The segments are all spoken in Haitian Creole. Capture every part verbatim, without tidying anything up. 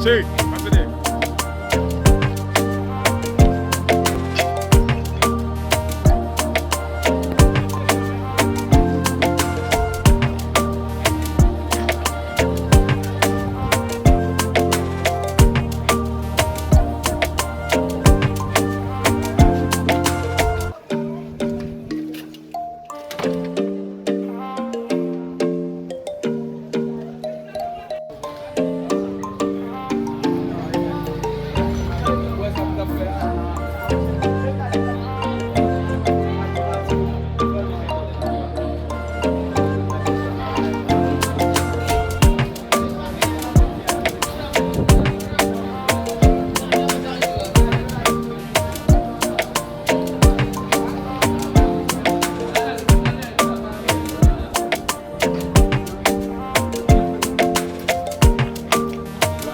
Hey, pase dèyè.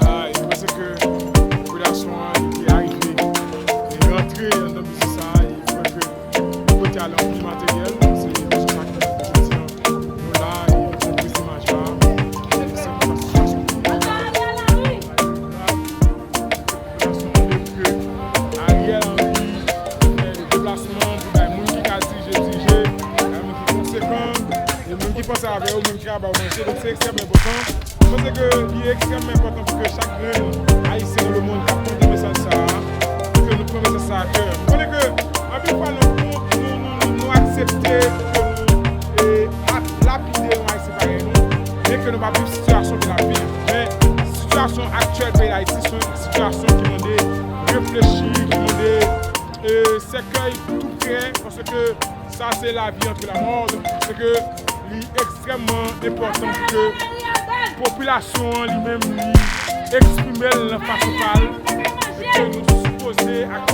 La, e mwen panse ke popilasyon an, li te arive, li rantre anndan mize sa a, e mwen ke li pote ale anpil materyèl, se rezon sa ki fè ke jodi an, nou la, e nou prezan imaj la, e se konsa sitiyasyon ki ye. Popilasyon mande ke Ariel Henry fè deplasman pou bay moun ki ka dirije, dirije, bay moun ki konsekan, e moun ki panse avè yo, moun ki ka ba yo manje. Donk, se ekstrèmman enpòtan. Mwen panse ke li ekstrèmman enpòtan pou ke chak grenn Ayisyen nan lemonn k ap tande mesaj sa a, pou ke nou pran mesaj sa a a kè. M konnen ke anpil fwa nou, nou, nou, nou, nou aksepte pou ke nou, e, ap lapide yon Ayisyen parèy nou, men ke nou p ap viv sitiyasyon ke l ap viv. Men sitiyasyon aktyèl peyi Dayiti se yon sitiyasyon ki mande reflechi, ki mande, e, sèkèy tou prè, paske sa se lavi antre lanmò. Donk, se ke li ekstrèmman enpòtan pou ke popilasyon an li menm li eksprime l nan fason pa l, e ke nou sipoze ak